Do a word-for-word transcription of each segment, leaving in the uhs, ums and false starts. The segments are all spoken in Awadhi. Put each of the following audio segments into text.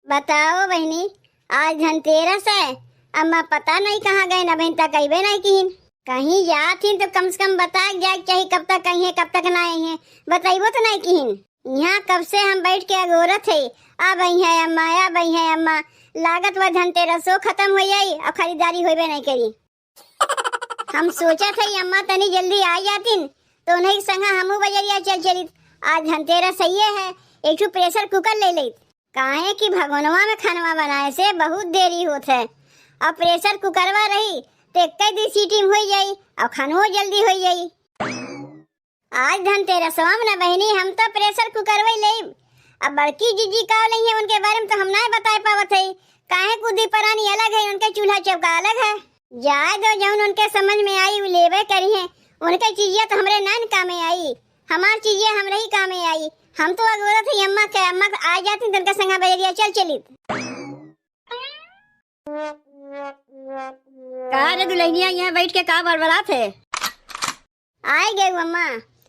बताओ बहिनी, आज धनतेरस है, अम्मा पता नहीं कहाँ गए, न बहिन तक अइबे नहीं किहिन। कहीं जात ही तो कम से कम बता के जाए के चाही, कब तक आई हैं, कब तक ना आई हैं, बतइबो तो नहीं किहिन। यहाँ कब से हम बैठ के अगोरत है, अब आई हैं अम्मा, अब आई हैं अम्मा। लागत बा धनतेरसो खत्म हो जाई और खरीदारी होइबे नहीं करी। हम सोचत है अम्मा तनी जल्दी आ जातिन, तो उन्हीं के संग हमहू बजरिया चल चलित। आज धनतेरस सही है, एक ठो प्रेशर कुकर ले लेत। काहे कि भगोनवा में खानवा बनाए से बहुत देरी होत है, और प्रेशर कुकरवा रही तो एक दो सीटी में हो जाई और खानवो जल्दी हो जाई। आज धनतेरसवा में ना बहिनी, हम तो प्रेशर कुकरवा ही लेब। अब बड़की जीजी का लेई है, उनके बारे में तो हम ना बताए पावत है, काहे कुदी परानी अलग है, उनके चूल्हा चौका अलग है। जाए दो, जौन उनके समझ में आई उ लेबे करी है। उनके चीजिया तो हमरे नान कामे आई, हमार चीजिया हमरे ही कामे आई। हम तो अगोरत ही अम्मा के, अम्मा के आ जाती तो उनके संगा बजरिया चल चली। का रे दुल्हनिया, यहाँ बैठ के का बड़बड़ात है? आइ गए अम्मा,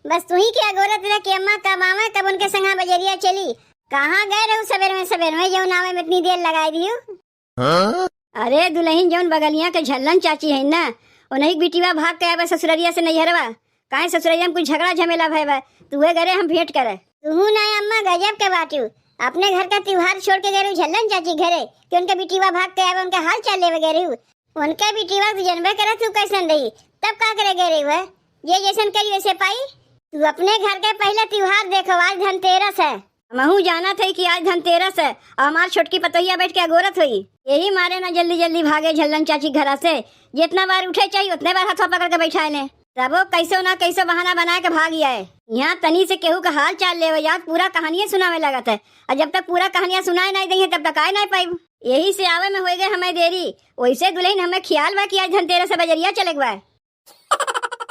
बस तुही के अगोरत रह के अम्मा कब आवे, कब उनके संगा बजरिया चली। कहाँ गए रहू सबेर में, सबेर में जौन आवे में इतनी देर लगाई दिहू? हाँ? अरे दुल्हन, जौन बगलिया के झल्लन चाची है ना, उन्हीं के बिटिया भाग के आवे ससुररिया से नैहरवा। काहे ससुररिया में कुछ झगड़ा झमेला भय बा, तू उहे घरे हम भेंट करे। तुहू ना अम्मा गजब के बाटू, अपने घर का त्योहार छोड़ के गए रहू झल्लन चाची घरे कि उनके बिटिया भाग के आवे, उनके हाल चाल लेवे गए रहू। उनके बिटिया तो जनबे करे तू कैसन रही, तब का करे गए रही वह? जे जैसन करी वैसे पाई। तू अपने घर के पहले त्योहार देखो, आज धनतेरस है। हमहू जानत है कि आज धनतेरस है और हमार छोटकी पतोहिया बैठ के अगोरत होई, यही मारे ना जल्दी जल्दी भागे झल्लन चाची घरा से। जितना बार उठे चाहिए उतने बार हथवा पकड़ के बैठाए ले, तबो कैसो ना कैसो बहाना बनाए के भाग आए। यहाँ तनी से केहू का हाल चाल लेवे जात, पूरा कहानिये सुनावे लगत है, और जब तक पूरा कहानियाँ सुनाए नहीं दही तब तक आए नहीं पाइब। यही से आवे में होए गए हमें देरी। वैसे दुल्हन हमें ख्याल बा कि आज धनतेरस है, बजरिया चले के बा।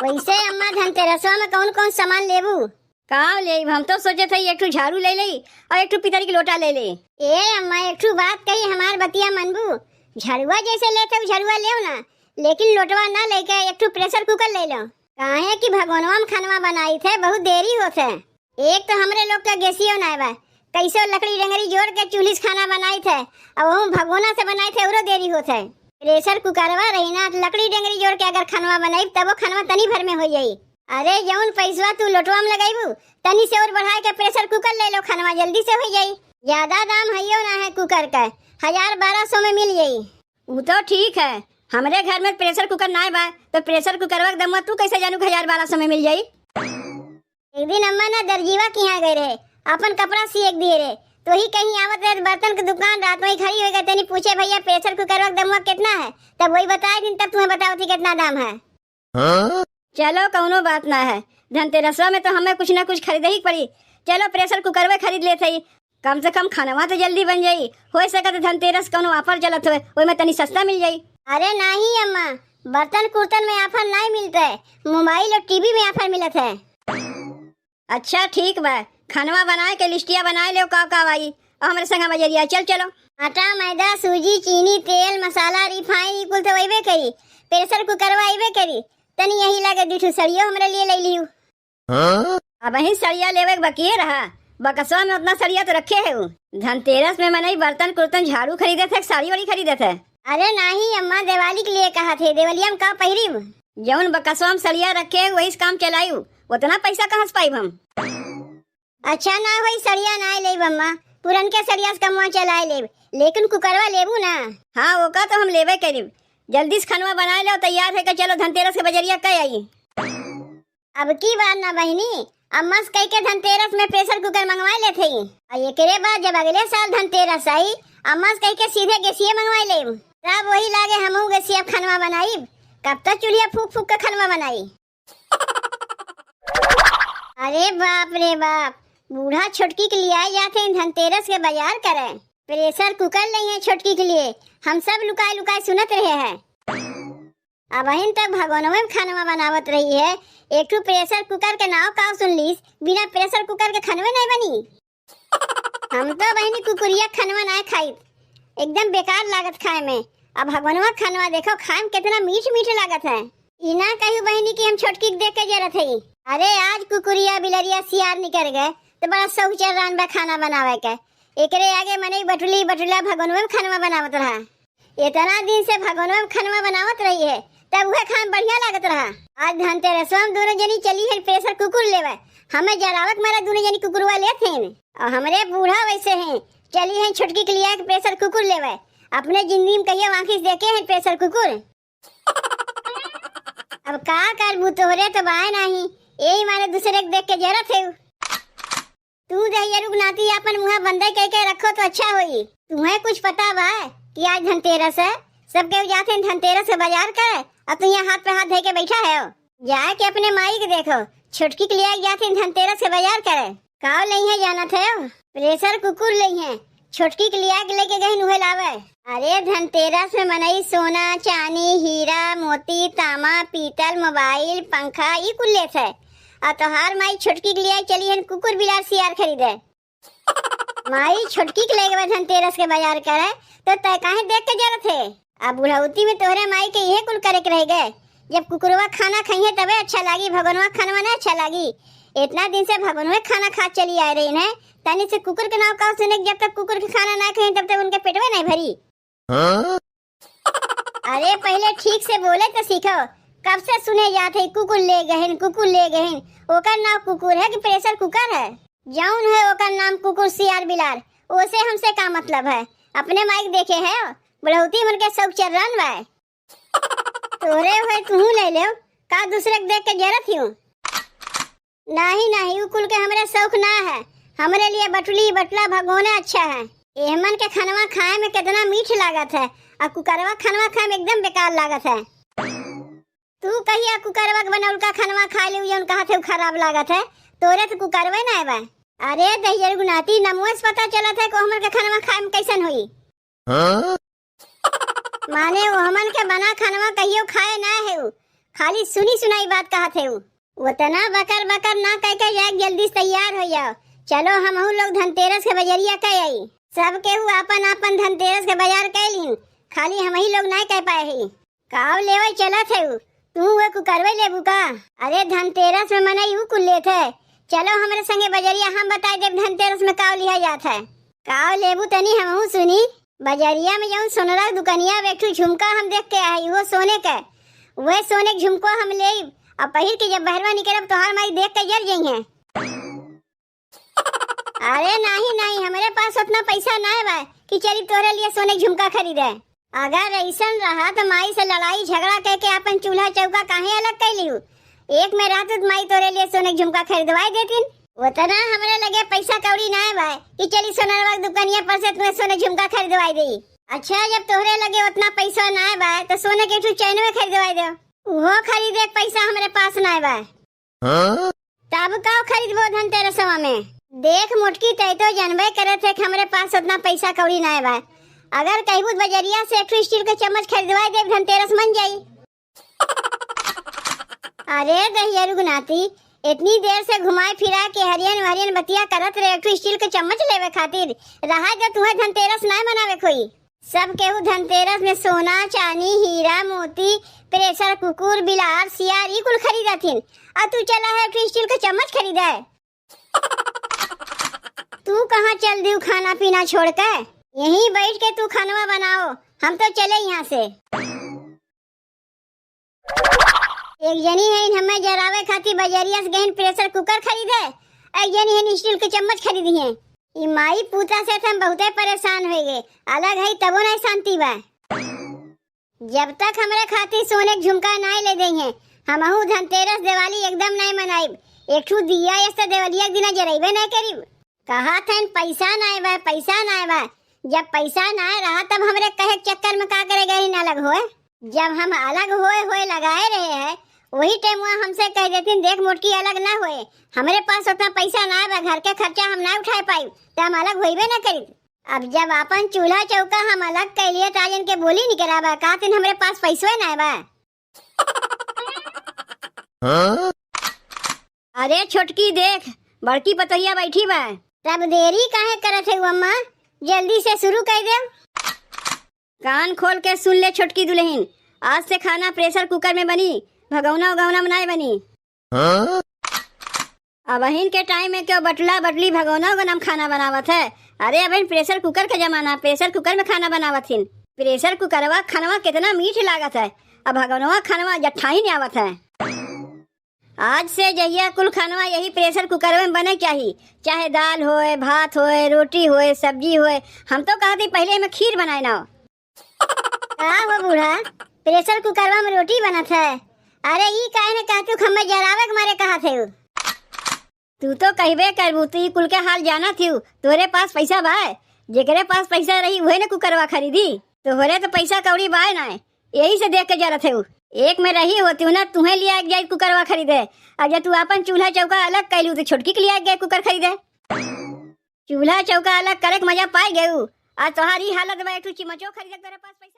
वैसे अम्मा, धनतेरसवा में कौन कौन सामान लेबू? का लेब? हम तो सोचत हई एक ठो झाड़ू ले लेई और एक ठो पितरी के लोटा ले ले। ए अम्मा, एक ठो बात कही, हमार बतिया मनबू? झड़ुआ जैसे लेत हऊ, झड़ुआ लेव ना, लेकिन लोटवा ना लेके एक ठो प्रेशर कुकर ले लो। काहे कि भगोनवा में खानवा बनाई थे, बहुत देरी होत है। एक तो हमरे लोग का गैसियो नाय बा, कैसो लकड़ी डंगरी जोड़ के चूल्ही से खाना बनाई थे, अब हम भगोना से बनाई थे, औरो देरी होत है। प्रेशर कुकरवा रही ना, लकड़ी डंगरी जोड़ के अगर खानवा बनाई तबो खानवा तनी भर में हो जाई। अरे जौन पैसवा तू लोटवा में लगाईबू, तनी से और बढ़ाए के प्रेशर कुकर ले लो, खानवा जल्दी से हो जाई। ज्यादा दाम हइयो ना है कुकर का, हजार बारह सौ में मिल जाई। उ तो ठीक है, हमरे घर में प्रेशर कुकर नाय बा, तो प्रेशर कुकरवा के दमवा तू कैसे जानू कि हजार बारह सौ में मिल जाई? एक दिन अम्मा ना दर्जीवा के यहाँ गए रहे, अपन कपड़ा सिए के दिए रहे, तो ही कहीं आवत रहे, बर्तन के दुकान रात में ही खड़ी हो गए, तनी पूछे, "भैया, प्रेशर कुकरवा के दमवा कितना है?" तब वही बताए दिन, तब तुम्हें बताओ थी कितना दाम है। हाँ? चलो, कौनो बात ना है, धनतेरसवा में तो हमें कुछ ना कुछ खरीदे ही पड़ी। चलो, प्रेशर कुकरवे खरीद लेत हई, कम से कम खानवा तो जल्दी बन जाई। हो सकत है धनतेरस कौनो ऑफर चलत होए, ओइमे तनी सस्ता मिल जाई। अरे नाही अम्मा, बर्तन कुर्तन में ऑफर नाही मिलत है, मोबाइल और टीवी में ऑफर मिलत है। अच्छा ठीक बा, खानवा बनाए के लिस्टिया बनाए लेव, का का आई, और हमरे संग बजरिया चल चलो। आटा, मैदा, सूजी, चीनी, तेल, मसाला, रिफाइन, ई कुल तो वइबे करी, प्रेशर कुकरवा अइबे करी, तनी यही लागे दू ठो सड़ियो हमरे लिए ले लियो। हाँ? अबहीं सड़िया लेवे के बकिए रहा, बकसवा में उतना सड़िया तो रखे है उ। धनतेरस में मनई बर्तन कुर्तन झाड़ू खरीदत है, साड़ी वाड़ी खरीदत है। अरे नाही अम्मा, दिवाली के लिए कहा थे, दिवालिया में का पहिरीब? जौन बकसवा में सड़िया रखे है, वही से काम चलाइब, उतना पैसा कहाँ से पाइब हम? अच्छा ना होई, सड़िया ना लेब अम्मा, पुरनके सड़िया से कमवा चलाए लेब, लेकिन कुकरवा लेबू ना? हाँ, ओका तो हम लेबे करीब। जल्दी से खनवा बनाए लो, तैयार है के चलो, धनतेरस के बजरिया कह आई। अब की बार ना बहिनी, अम्मा से कह के धनतेरस में प्रेशर कुकर मंगवा लेत हई। आ एकरे बाद जब अगले साल धनतेरस आई, अम्मा से कह के सीधे गैसिये मंगवा लेब। तब वही लागे हमहू गैसिया खनवा बनाइब। कब तक चूल्हिया फूक फूक के खनवा बनाई? अरे बाप रे बाप, बूढ़ा छोटकी के लियाए जात हैं धनतेरस के बाजार करे। प्रेशर कुकर लइहें छोटकी के लिए, हम सब लुकाए लुकाए सुनत रहे हैं। अबहिन तक भगोनवे में खानवा बनावत रही है, एक ठो प्रेशर कुकर के नाव का सुन लीस, बिना प्रेशर कुकर के खनवे नहीं बनी। हम तो बहिनी कुकुरिया खनवा नाय खाइत, एकदम बेकार लागत खाए में। अब भगवानवा खनवा देखो, खाए में कितना मीठ मीठ लागत है। ई ना कहू बहिनी कि हम छोटकी के देख के जरत हई। अरे आज कुकुरिया बिलरिया सियार निकर गए तो बड़ा सौचर रान बा खाना बनावे के। एकरे आगे मनई बटुली बटुला भगोनवे में खनवा बनावत रहा। इतना दिन से भगोनवे में खनवा बनावत रही है, तब उहे खान बढ़िया लागत रहा। आज धनतेरसवा में दोनों जनी चली हैं pressure cooker लेवे। हमें जरावक मारा दोनों जनी कुकुरवा लेत हैं। और हमरे बूढ़ा वैसे हैं, चली हैं छोटकी के लिया के pressure cooker लेवे। अपने जिंदगी में कहियो आँखी से देखे हैं pressure cooker? अब का करबू, तोहरे तो बाय नाही, यही मारे दूसरे के देख के जरत है। तू दहियरू के नाती आपन मुँहा बंदे कह के रखो तो अच्छा होई। तुम्हें कुछ पता बा कि आज धनतेरस है? सब केहू जात हैं धनतेरस के बाजार करे, और तू यहाँ हाथ पे हाथ धइ के बैठा है। जाए के अपने माई के देखो, छोटकी के लिया जात हैं धनतेरस के बाजार करे। काव लइहे जानत है? Pressure cooker लइहे। छोटकी के लिया के लेके गहिन उहे लावे। अरे धनतेरस में मनई सोना, चानी, हीरा, मोती, तामा, पीतल, mobile, पंखा ई कुल लेत है। आ तोहार माई छोटकी के लिया चली हन कुकुर बिलार सियार खरीदे। माई छोटकी के लेके बा धनतेरस के बाजार करे, तो तय काहे देख के जरत है? अब बुढ़ौती में तोहरे माई के इहे कुल करे के रह गए। जब कुकुरवा खाना खइहे तबे अच्छा लागी, भगवानवा खानवा ना अच्छा लागी। इतना दिन से भगवानवे खाना खा चली आए रही हैं, तनी से कुकुर के नाव का सुने, जब तक कुकुर के खाना ना खाए तब तक उनके पेटवे नहीं भरी। हाँ? अरे पहले ठीक से बोले तो सीखो, कब से सुने जात है कुकुर ले गहिन, कुकुर ले गहिन। ओकर नाव कुकुर है कि pressure cooker है? जौन है ओकर नाम कुकुर सियार बिलार, ओसे हमसे का मतलब है? अपने माई के देखे है, बुढ़ौती मन के शौक चर्रन बा। तोरे हुए तुहू ले लेव, का दूसरे के देख के जरत हियो? नाही, नाही, उ कुल के हमरे शौक ना है। हमरे लिए बटुली, बटला, भगोने अच्छा है। एहमन के खनवा खाए में कितना मीठ लागत है, और कुकरवा खनवा खाए में एकदम बेकार लागत है। तू कहिया कुकरवा के बनौलका खनवा खा लेउ, जौन कहत है उ खराब लागत है? तोरे तो कुकरवे ना बा। अरे दहियर गुनाती, नमुआ से पता चलत है कोहमर के खनवा खाए में कैसन होई। हाँ? माने वो हमन के बना खनवा कहियो खाए ना है उ, खाली सुनी सुनाई बात कहत है उ। उतना बकर बकर ना कह के जाए, जल्दी से तैयार हो जाओ। चलो हमहू लोग धनतेरस के बजरिया कह आई। सब केहू आपन आपन धनतेरस के बाजार कह लीन, खाली हमही लोग ना कह पाए ही। काव लेवे चलत है उ? तू वे कुकरवे लेबू का? अरे धनतेरस में मनई उ कुल लेत है। चलो हमरे संगे बजरिया, हम बताई देब धनतेरस में काव लिहा जात है। काव लेबू तनी हमहू सुनी। बजरिया में जौन सोनरा दुकनिया में एक ठो झुमका हम देख के आई, वो सोने के, वह सोने के झुमको हम लेब। अब पहिर के जब बहरवा निकलब तोहार माई देख के जर जइहें। अरे नाही नाही, हमरे पास उतना पैसा ना बा कि चली तोरे लिए सोने के झुमका खरीदे। अगर ऐसन रहा तो माई से लड़ाई झगड़ा करके अपन चूल्हा चौका काहे अलग कर लिहू? एक में रहत तो माई तोरे लिए सोने के झुमका खरीदवाई देतीन। उतना हमरे लगे पैसा कौड़ी ना बा कि चली सोनरवा के दुकनिया पर से तुम्हें सोने झुमका खरीदवाई देई। अच्छा, जब तोहरे लगे उतना पैसा ना बा तो सोने के एक ठो चैनवे खरीदवाई दे। उहो खरीदे के पैसा हमरे पास ना बा। हाँ? तब का खरीदबो धनतेरसवा में? देख मोटकी, तै तो जानबे करत है कि हमरे पास उतना पैसा कौड़ी नाय बा। अगर कहबू त बजरिया से एक ठो steel के चम्मच खरीदवाई देब, धनतेरस मन जाई। अरे दहियरू गुनाती, इतनी देर से घुमाए फिरा के हरियन वरियन बतिया करत रहे, एक ठो steel के चम्मच लेवे खातिर। रहा जो तुहे धनतेरस नाय मनावे खोई। सब केहू धनतेरस में सोना, चानी, हीरा, मोती, pressure cooker, बिलार, सियार, ई कुल खरीदथिन। आ तू चला है एक ठो steel के चम्मच खरीदे। तू कहाँ चल दियो खाना पीना छोड़ के? यहीं बैठ के तू खानवा बनाओ, हम तो चले यहाँ से। एक जनी है, हमें जरावे खातिर बजरिया से गहिन pressure cooker खरीदे, एक जनी है steel के चम्मच खरीदी है। ई माई पूता से तो हम बहुते परेशान हो गए, अलग है तबो नहीं शांति बा। जब तक हमरे खातिर सोने के झुमका नाय ले देइहें, हमहू धनतेरस दिवाली एकदम नाय मनाइब। एक ठू दिया ऐसे देवलिया के दिना जरइबे नाय करिब। कहा थन पैसा नाय बा, पैसा नाय बा। जब पैसा नाय रहा तब हमरे कहे के चक्कर में का करे गए अलग होए। जब हम अलग होए होए लगाए रहे हैं, वही टाइम वहाँ हमसे कह देतीन, देख मोटकी अलग ना होए, हमरे पास उतना पैसा नाय बा, घर के खर्चा हम ना उठाए पाइब, त हम अलग होइबे ना करिब। अब जब आपन चूल्हा चौका हम अलग कइ लिए, त आज इनके बोली निकरा बा, कहतिन हमरे पास पैसवे नाय बा। हाँ? अरे छोटकी देख, बड़की पतोहिया बैठी बा। तब देरी काहे करत है अम्मा, जल्दी से शुरू कर दे। कान खोल के सुन ले छोटकी दुल्हन, आज से खाना pressure cooker में बनी, भगौना उगौना में नाय बनी। हाँ? अबहिन के टाइम में क्यों बटला बटली भगौना उगौना में खाना बनावत है? अरे अबहिन pressure cooker का जमाना, pressure cooker में खाना बनावत हिन। Pressure cookerवा खनवा कितना मीठ लागत है, अब भगवनवा खनवा जट्ठाही नहीं आवत है। आज से जहिया कुल खनवा यही pressure cooker में बने चाही, चाहे दाल होए, भात होए, रोटी होए, सब्जी होए। हम तो कहत ही पहिले में खीर बनाए ना। का हो बूढ़ा, pressure cookerवा में रोटी बनत है? अरे ई काहे न कहतू, हमें जरावे के मारे कहत है। तू तो कहबे करबू, तू ई कुल के हाल जानत हिउ, तोरे पास पैसा बाय? जेकरे पास पैसा रही उहे न कुकरवा खरीदी। तोहरे तो पैसा कौड़ी बाय ना, यही से देख के जरत है। एक में रही होती ना, तुहे लिया के जाई कुकरवा खरीदे। अब जब तू अपन चूल्हा चौका अलग कैलू तो छोटकी के लिया के गए कुकर खरीदे। चूल्हा चौका अलग करे के मजा पाई गयू, आज तोहार ई हालत बा, एक ठो चिमचो खरीदे के तोरे पास पैसा